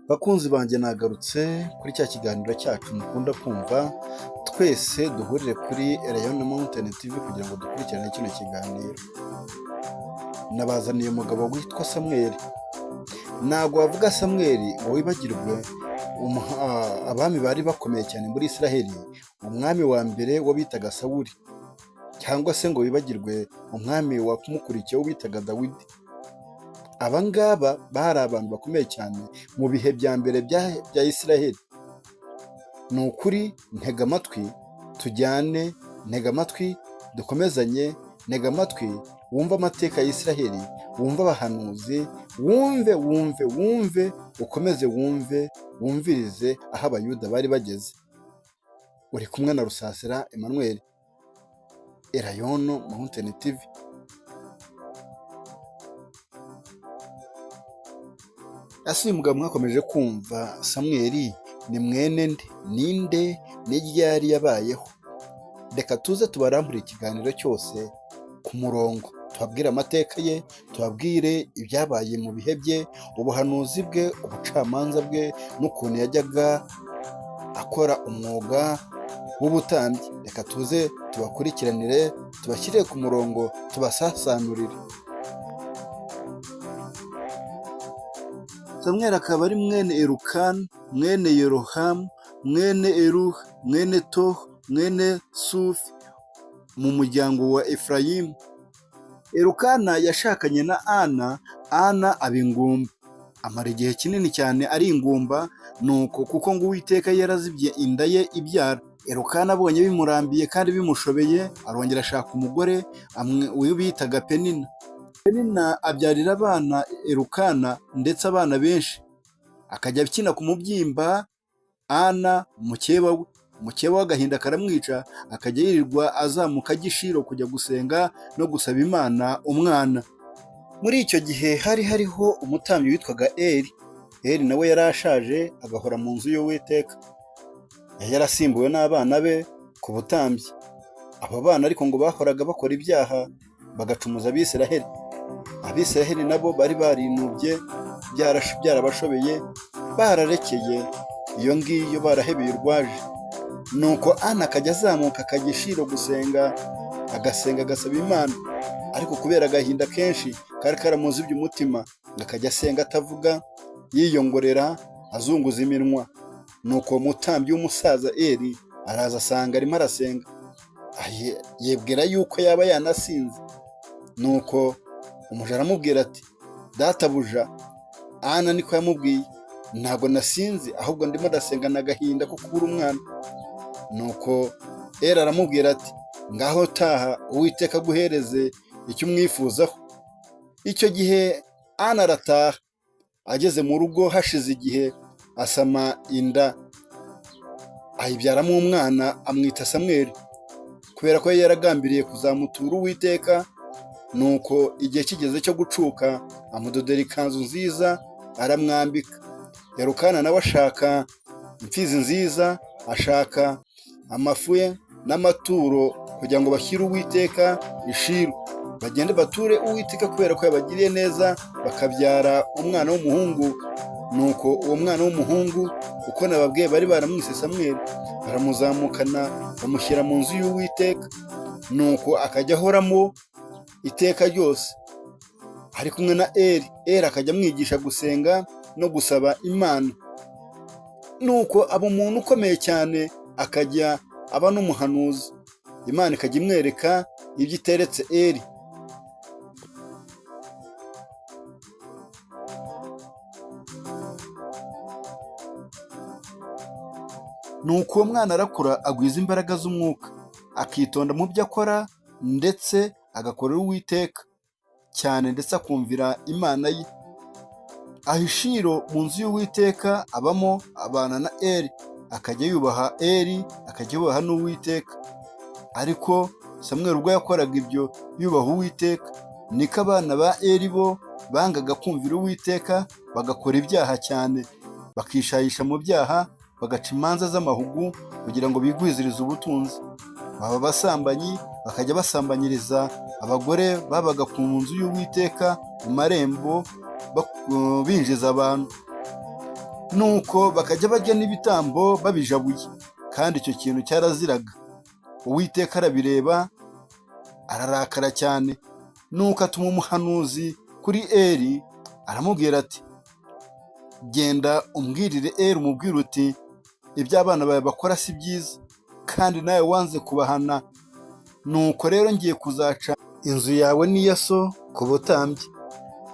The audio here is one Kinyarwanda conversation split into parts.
Bakunzi banjye, nagarutse kuri cya kiganiro cyacu mukunda kumva. Twese duhurire kuri Elayono Mountain TV kugira ngo dukurikirane kino kiganiro. Nabazaniye umugabo witwa Samweli. Ntabwo wavuga Samweli ngo wibagirwe abami bari bakomeye cyane muri Israheli, umwami wa mbere wo bitaga Sawuli, cyangwa se ngo wibagirwe umwami wamukurikiye wo bitaga Dawidi. Aba ngaba bari abantu bakomeye cyane mu bihe bya mbere bya Israheli. Ni ukuri, ntega amatwi tujyane, ntega amatwi dukomezanye, ntega amatwi wumve amateka ya Israheli, wumve abahanuzi, wumve, wumve, wumve, ukomeze wumve, wumvirize aho Abayuda bari bageze. Uri kumwe na Rusasira Emmanuel, Elayono Mountain TV. Ese uyu mugabo mwakomeje kumva, Samweli, ni mwene nde? Ninde? Ni ryari yabayeho? Reka tuze tubarambure ikiganiro cyose ku murongo, tubabwire amateka ye, tubabwire ibyabaye mu bihe bye, ubuhanuzi bwe, ubucamanza bwe n'ukuntu yajyaga akora umwuga w'ubutambyi. Reka tuze tubakurikiranire, tubashyire ku murongo, tubasasanurire. Samweli akaba ari mwene Elukana, mwene Yerohamu, mwene Eruha, mwene Tohu, mwene Sufi, mu muryango wa Efurayimu. Elukana yashakanye na Ana, Ana aba ingumba. Amara igihe kinini cyane ari ingumba, nuko kuko ngo Uwiteka yarazibye inda ye ibyara. Elukana abonye bimurambiye kandi bimushobeye, arongera ashaka umugore uwo bitaga Penina. Penina abyarira abana Elukana, ndetse abana benshi, akajya akina ku mubyimba Ana mukeba we. Mukeba w'agahinda karamwica, akajya yirirwa azamuka ajya i Shilo kujya gusenga no gusaba Imana umwana. Muri icyo gihe hari hariho umutambyi witwaga Eli. Eli nawe yari ashaje, agahora mu nzu y'Uwiteka. Yari yarasimbuwe n'abana be ku butambyi. Abo bana ariko ngo bahoraga bakora ibyaha, bagacumuza Abisiraheli. Abisiraheli nabo bari barinubye, byarabashobeye, bararekeye iyo ngiyo, barahebeye urwaje. Nuko Ana akajya azamuka akajya i Shilo gusenga, agasenga agasaba Imana, ariko kubera agahinda kenshi kari karamuzibye umutima, ngo akajya asenga atavuga, yiyongorera, azunguza iminwa. Nuko uwo mutambyi w'umusaza Eli araza asanga arimo arasenga, yibwira yuko yaba yanasinze. Nuko umuja aramubwira ati: "Databuja." Ana niko yamubwiye: "Ntabwo nasinze, ahubwo ndimo ndasenga agahinda ko kubura umwana." Nuko Eli aramubwira ati: "Ngaho taha, Uwiteka aguhereze icyo umwifuzaho." Icyo gihe Ana arataha. Ageze mu rugo hashize igihe, asama inda, ayibyaramo umwana, amwita Samweli, kubera ko yari yaragambiriye kuzamutura Uwiteka. Nuko igihe kigeze cyo gucuka, amudodera ikanzu nziza, aramwambika. Elukana nawe ashaka imfizi nziza, ashaka amafu ye n'amaturo kugira ngo bashyire Uwiteka i Shilo, bagende bature Uwiteka kubera ko yabagiriye neza bakabyara umwana w'umuhungu. Nuko uwo mwana w'umuhungu, uko nababwiye, bari baramwise Samweli, baramuzamukana bamushyira mu nzu y'Uwiteka. Nuko akajya ahoramo iteka ryose ari kumwe na Eli. Eli akajya amwigisha gusenga no gusaba Imana. Nuko aba umuntu ukomeye cyane, akajya aba n'umuhanuzi, Imana ikajya imwereka ibyo iteretse Eli. Nuko uwo mwana arakura, agwiza imbaraga z'umwuka, akitonda mu byo akora, ndetse agakorera Uwiteka cyane, ndetse akumvira Imana ye. Aho i Shilo mu nzu y'Uwiteka abamo, abana na Eli, akajya yubaha Eli, akajya yubaha n'Uwiteka. Ariko Samweli ubwo yakoraga ibyo yubaha Uwiteka, niko abana ba Eli bo bangaga kumvira Uwiteka, bagakora ibyaha cyane. Bakishayisha mu byaha, bagaca imanza z'amahugu kugira ngo bigwizirize ubutunzi. Baba abasambanyi, bakajya basambanyiriza abagore babaga ku nzu y'Uwiteka mu marembo binjiza abantu. Nuko bakajya barya n'ibitambo babijabuye, kandi icyo kintu cyaraziraga. Uwiteka arabireba ararakara cyane. Nuko atuma umuhanuzi kuri Eli, aramubwira ati: "Genda umbwirire Eli, umubwire uti: 'Ibyo abana bawe bakora si byiza, kandi nawe wanze kubahana. Nuko rero ngiye kuzaca inzu yawe n'iya so ku butambyi.'"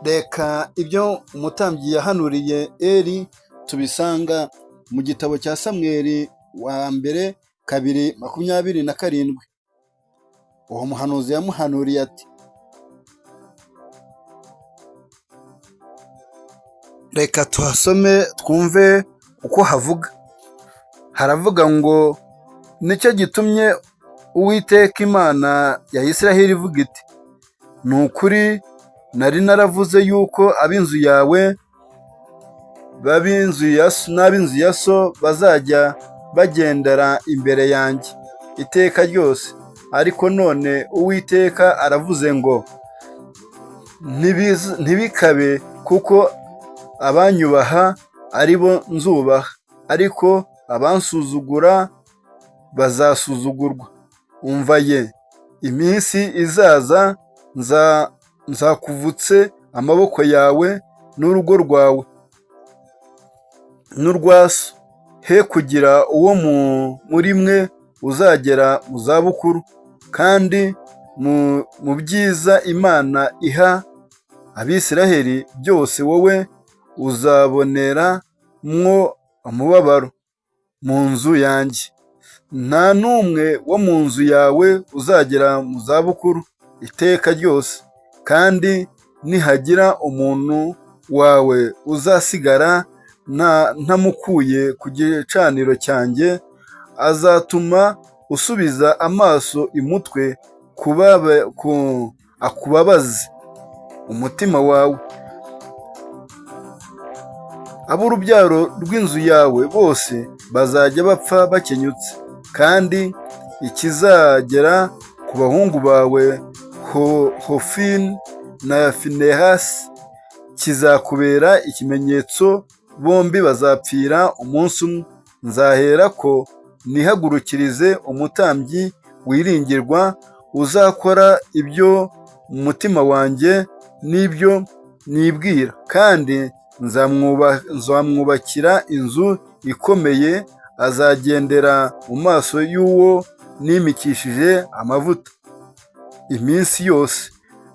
Reka ibyo umutambyi yahanuriye Eli tubisanga mu gitabo cya Samweli wa mbere 2:27. Uwo muhanuzi yamuhanuriye ati: Reka tuhasome twumve uko havuga. Haravuga ngo: "Nicyo gitumye Uwiteka Imana ya Isiraheli ivuga iti: 'Ni ukuri nari naravuze yuko ab'inzu yawe n'ab'inzu ya so bazajya bagendera imbere yanjye iteka ryose. Ariko none Uwiteka aravuze ngo: Ntibikabe, kuko abanyubaha ari bo nzubaha, ariko abansuzugura bazasuzugurwa. Umva ye, iminsi izaza nzakuvutse amaboko yawe n'urugo rwawe n'urwa so, he kugira uwo muri mwe uzagera mu zabukuru. Kandi mu byiza Imana iha Abisiraheli byose, wowe uzabonera mwo umubabaro mu nzu yanjye. Nta n'umwe wo mu nzu yawe uzagera mu zabukuru iteka ryose. Kandi nihagira umuntu wawe uzasigara ntamukuye ku gicaniro cyanjye, azatuma usubiza amaso imutwe akubabaze umutima wawe. Ab'urubyaro rw'inzu yawe bose bazajya bapfa bakenyutse. Kandi ikizagera ku bahungu bawe Hofini na Finehasi kizakubera ikimenyetso: bombi bazapfira umunsi umwe. Nzaherako nihagurukirize umutambyi wiringirwa, uzakora ibyo umutima wanjye n'ibyo nibwira, kandi nzamwubakira inzu ikomeye, azagendera mu maso y'uwo nimikishije amavuta iminsi yose.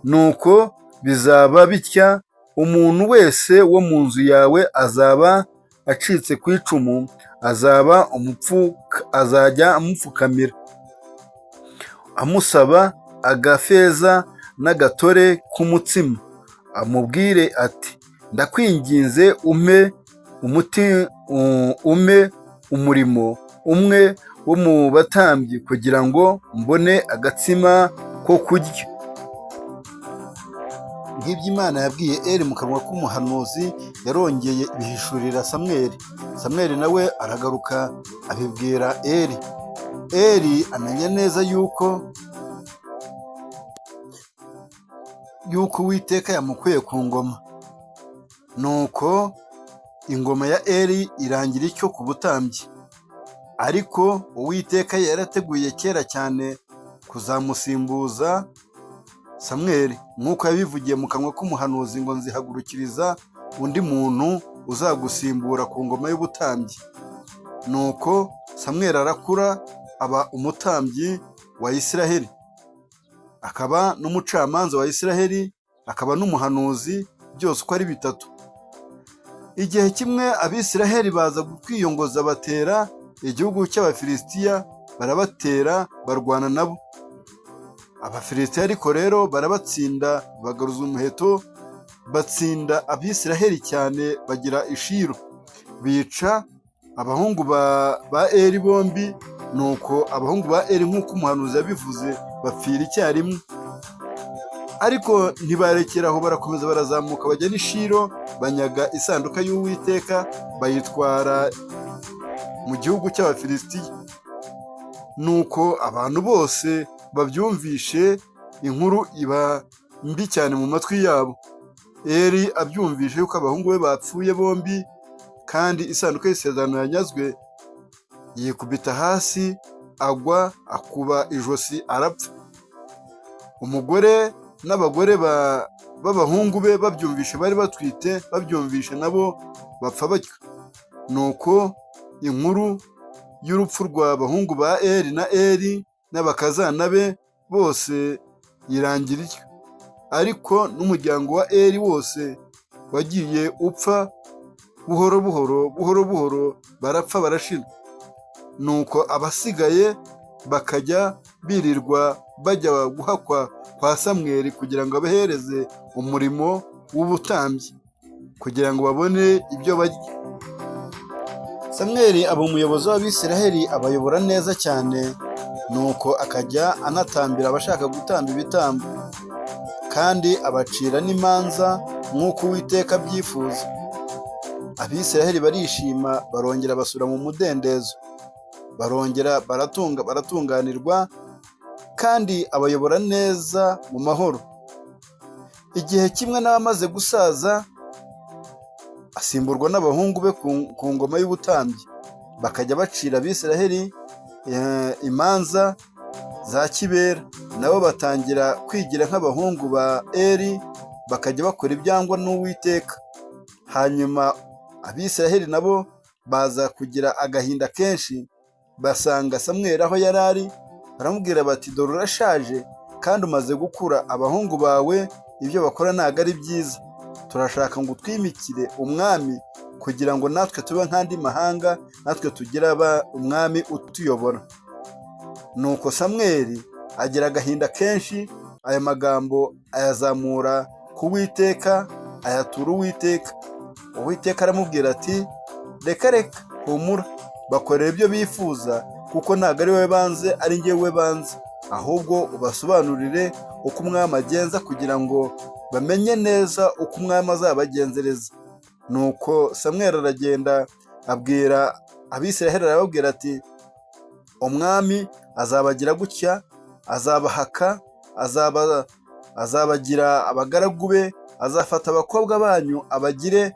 Nuko bizaba bitya: umuntu wese wo mu nzu yawe azaba acitse ku icumu, azaba azajya amupfukamira amusaba agafeza n'agatore k'umutsima, amubwire ati: 'Ndakwinginze, umpe umuti, umpe umurimo umwe wo mu batambyi kugira ngo mbone agatsima ko kurya.'" Nk'ibyo Imana yabwiye Eli mu kanwa k'umuhanuzi, yarongeye ibihishurira Samweli. Samweli nawe aragaruka abibwira Eli. Eli amenya neza yuko Uwiteka yamukuye ku ngoma. Nuko ingoma ya Eli irangira icyo ku butambyi. Ariko Uwiteka yarateguye kera cyane kuzamusimbuza Samweli, nk'uko yabivugiye mu kanwa k'umuhanuzi ngo: "Nzihagurukiriza undi muntu uzagusimbura ku ngoma y'ubutambyi." Nuko Samweli arakura, aba umutambyi wa Isiraheli, akaba n'umucamanza wa Isiraheli, akaba n'umuhanuzi, byose uko ari bitatu. Igihe kimwe Abisiraheli baza kwiyongoza, batera igihugu cy'Abafilisitiya, barabatera, barwana nabo. Abafilisitiya ariko rero barabatsinda, bagaruza umuheto, batsinda Abisiraheli cyane, bagira i Shilo, bica abahungu ba Eli bombi. Nuko abahungu ba Eli, nk'uko umuhanuzi yabivuze, bapfira icyarimwe. Ariko ntibarekera aho, barakomeza barazamuka bajya n'i Shilo. Banyaga isanduka y'Uwiteka, bayitwara mu gihugu cy'Abafilisitiya. Nuko abantu bose babyumvishe, inkuru iba mbi cyane mu matwi yabo. Eli abyumvishe yuko abahungu be bapfuye bombi kandi isanduku y'isezerano yanyazwe, yikubita hasi, agwa akuba ijosi, arapfa. Umugore n'abagore b'abahungu be babyumvishe, bari batwite, babyumvishe nabo bapfa batyo. Nuko inkuru y'urupfu rw'abahungu ba Eli na Eli n'abakazana be bose irangira ityo. Ariko n'umuryango wa Eli wose wagiye upfa buhoro buhoro, buhoro buhoro, barapfa barashira. Nuko abasigaye bakajya birirwa bajya guhakwa kwa Samweli kugira ngo abahereze umurimo w'ubutambyi, kugira ngo babone ibyo barya. Samweli aba umuyobozi w'Abisiraheli, abayobora neza cyane. Nuko akajya anatambira abashaka gutamba ibitambo, kandi abacira n'imanza nk'uko Uwiteka abyifuza. Abisiraheli barishima, barongera basubira mu mudendezo, barongera baratunga, baratunganirwa, kandi abayobora neza mu mahoro. Igihe kimwe n'abamaze gusaza, asimburwa n'abahungu be ku ngoma y'ubutambyi, bakajya bacira Abisiraheli imanza za kibera. Nabo batangira kwigira nk'abahungu ba Eli, bakajya bakora ibyangwa n'Uwiteka. Hanyuma Abisiraheli nabo baza kugira agahinda kenshi, basanga Samweli aho yari ari, baramubwira bati: "Dore urashaje kandi umaze gukura, abahungu bawe ibyo bakora ntabwo ari byiza. Turashaka ngo utwimikire umwami kugira ngo natwe tube nk'andi mahanga, natwe tugire umwami utuyobora." Nuko Samweli agira agahinda kenshi, aya magambo ayazamura ku Uwiteka, ayatura Uwiteka. Uwiteka aramubwira ati: "Reka, reka, humura, bakorera ibyo bifuza, kuko ntabwo ari wowe banze, ari njyewe banze. Ahubwo ubasobanurire uko umwami agenza, kugira ngo bamenye neza uko umwami azabagenzereza." Nuko Samweli aragenda, abwira Abisiraheli, arababwira ati: "Umwami azabagira gutya, azabahaka, azabagira abagaragu be, azafata abakobwa banyu abagire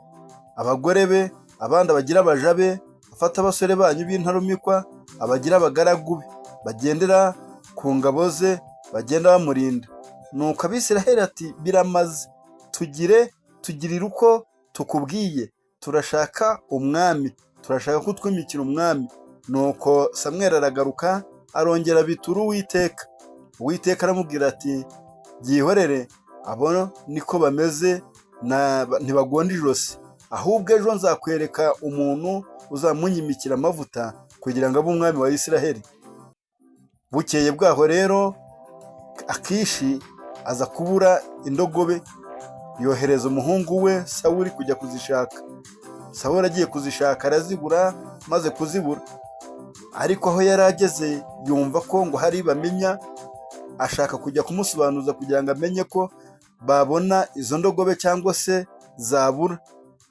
abagore be, abandi abagire abaja be, afate abasore banyu b'intarumikwa abagire abagaragu be, bagendera ku ngabo ze, bagenda bamurinda." Nuko Abisiraheli ati: "Biramaze, tugire, tugirire uko tukubwiye, turashaka umwami, turashaka ko utwimikira umwami." Nuko Samweli aragaruka, arongera abitura Uwiteka. Uwiteka aramubwira ati: "Byihorere, abo niko bameze, ntibagonda ijosi. Ahubwo ejo nzakwereka umuntu uzamunyimikira amavuta kugira ngo abe umwami wa Isiraheli." Bukeye bwaho rero, Akishi aza kubura indogobe, yohereza umuhungu we Sawuli kujya kuzishaka. Sawuli agiye kuzishaka arazibura. Maze kuzibura, ariko aho yari ageze yumva ko ngo hari bamenya, ashaka kujya kumusobanuza kugira ngo amenye ko babona izo ndogobe cyangwa se zabura,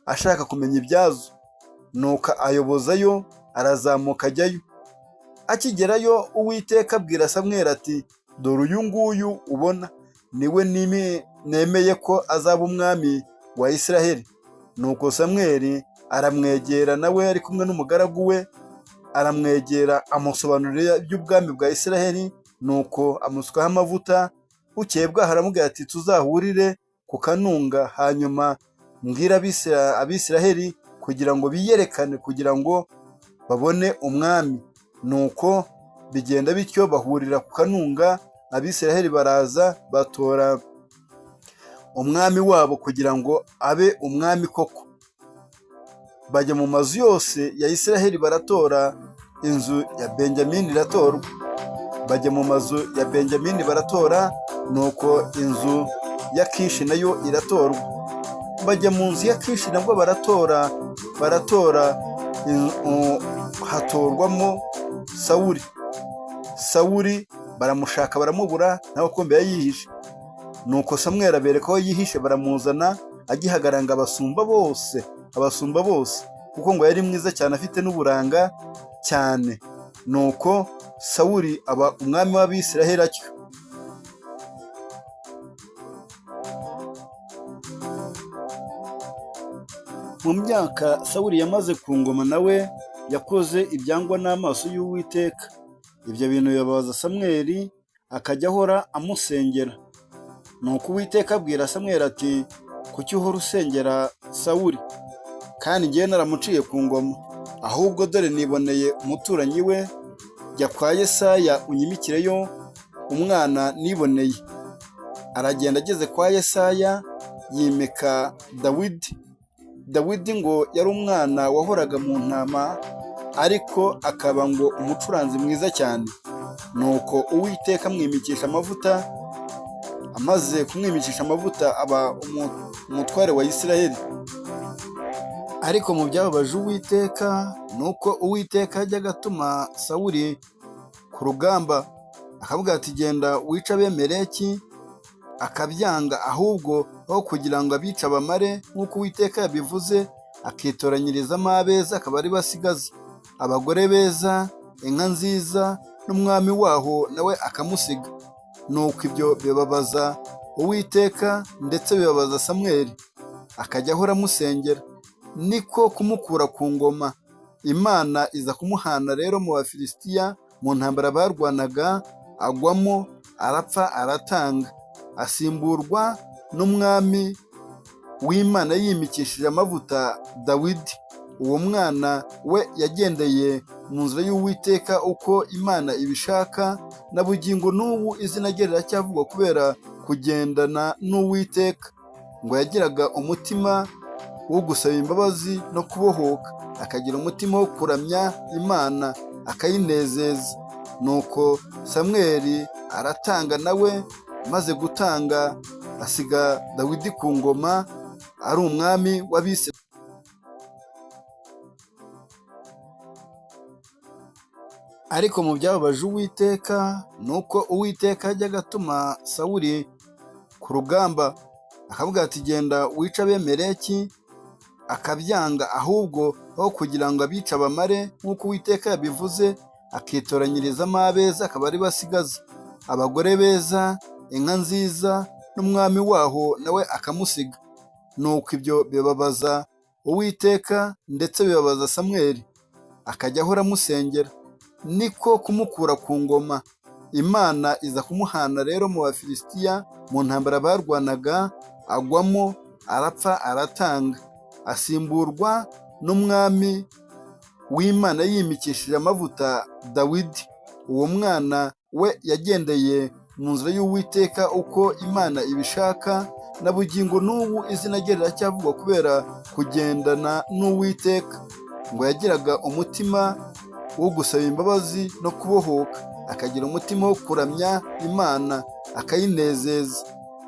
ashaka kumenya ibyazo. Nuko ayobozayo, arazamuka ajyayo. Akigerayo, Uwiteka abwira Samweli ati: "Dore uyu nguyu ubona niwe nemeye ko azaba umwami wa Isiraheli." Nuko Samweli aramwegera, nawe ari kumwe n'umugaragu we, aramwegera, amusobanurira iby'ubwami bwa Isiraheli. Nuko amusukaho amavuta. Bukeye bwaho aramubwira ati: "Tuzahurire ku kanunga, hanyuma mbwire Abisiraheli kugira ngo biyerekane, kugira ngo babone umwami." Nuko bigenda bityo, bahurira ku kanunga, Abisiraheli baraza, batora umwami wabo kugira ngo abe umwami koko. Bajya mu mazu yose ya Isiraheli baratora, inzu ya Benyamini iratorwa. Bajya mu mazu ya Benyamini baratora, nuko inzu ya Kishi nayo iratorwa. Bajya mu nzu ya Kishi nabwo baratora, baratora, hatorwamo Sawuli. Sawuli baramushaka baramubura, nawe kumbe yihishe. Nuko Samweli abereka aho yihishe, baramuzana. Agihagarara ngo abasumba bose, abasumba bose, kuko ngo yari mwiza cyane afite n'uburanga cyane. Nuko Sawuli aba umwami w'Abisiraheli atyo. Mu myaka Sawuli yamaze ku ngoma nawe yakoze ibyangwa n'amaso y'Uwiteka. Ibyo bintu bibabaza Samweli, akajya ahora amusengera. Nuko Uwiteka abwira Samweli ati kuki uhora usengera Sawuli, kandi njyewe naramuciye ku ngoma? Ahubwo dore niboneye umuturanyi we, jya kwa Yesaya unyimikireyo umwana niboneye. Aragenda ageze kwa Yesaya yimika Dawidi. Dawidi ngo yari umwana wahoraga mu ntama, ariko akaba ngo umucuranzi mwiza cyane. Nuko Uwiteka amwimikisha amavuta, amaze kumwimikisha amavuta aba umutware wa Isiraheli. Ariko mu byababaje Uwiteka ni uko Uwiteka yajyaga atuma Sawuli ku rugamba, akavuga ati genda wice Abimeleki, akabyanga, ahubwo aho kugira ngo abice abamare nk'uko Uwiteka yabivuze, akitoranyirizamo abeza akaba ari bo asigaza, abagore beza, inka nziza, n'umwami waho nawe akamusiga. Nuko ibyo bibabaza Uwiteka ndetse bibabaza Samweli, akajya ahora amusengera. Niko kumukura ku ngoma. Imana iza kumuhana rero mu Bafilisitiya, mu ntambara barwanaga, agwamo arapfa aratanga, asimburwa n'umwami w'Imana yimikishije amavuta Dawidi. Uwo mwana we yagendeye mu nzira y'Uwiteka uko Imana ibishaka, na bugingo n'ubu izina rye riracyavugwa kubera kugendana n'Uwiteka. Ngo yagiraga umutima wo gusaba imbabazi no kubohoka, akagira umutima wo kuramya Imana akayinezeza. Nuko Samweli aratanga nawe, maze gutanga asiga Dawidi ku ngoma ari umwami w'Abisirayeli. Ariko mu byababaje Uwiteka ni uko Uwiteka yajyaga atuma Sawuli ku rugamba, akavuga ati genda wice Abimeleki, akabyanga, ahubwo aho kugira ngo abice abamare nk'uko Uwiteka yabivuze, akitoranyirizamo abeza akaba ari bo asigaza, abagore beza, inka nziza, n'umwami waho nawe akamusiga. Nuko ibyo bibabaza Uwiteka ndetse bibabaza Samweli, akajya ahora amusengera. Niko kumukura ku ngoma. Imana iza kumuhana rero mu Bafilisitiya, mu ntambara barwanaga, agwamo arapfa aratanga, asimburwa n'umwami w'Imana yimikishije amavuta Dawidi. Uwo mwana we yagendeye mu nzira y'Uwiteka uko Imana ibishaka, na bugingo n'ubu izina rye riracyavugwa kubera kugendana n'Uwiteka. Ngo yagiraga umutima wo gusaba imbabazi no kubohoka, akagira umutima wo kuramya Imana akayinezeza.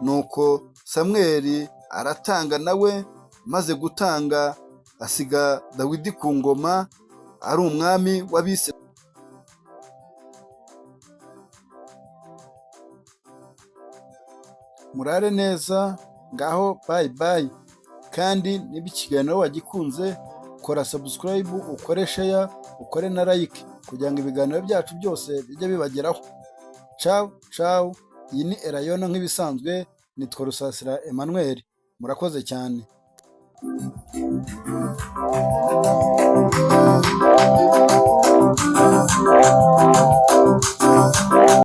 Nuko Samweli aratanga nawe, maze gutanga asiga Dawidi ku ngoma ari umwami w'Abisirayeli. Murare neza, ngaho bye bye. Kandi niba ikiganiro wagikunze, kora subscribe, ukore share, ukore na like kugira ngo ibiganiro byacu byose bijye bibageraho. Ciao ciao, iyi ni Elayono nk'ibisanzwe, nitwa Rusasira Emmanuel. Murakoze cyane.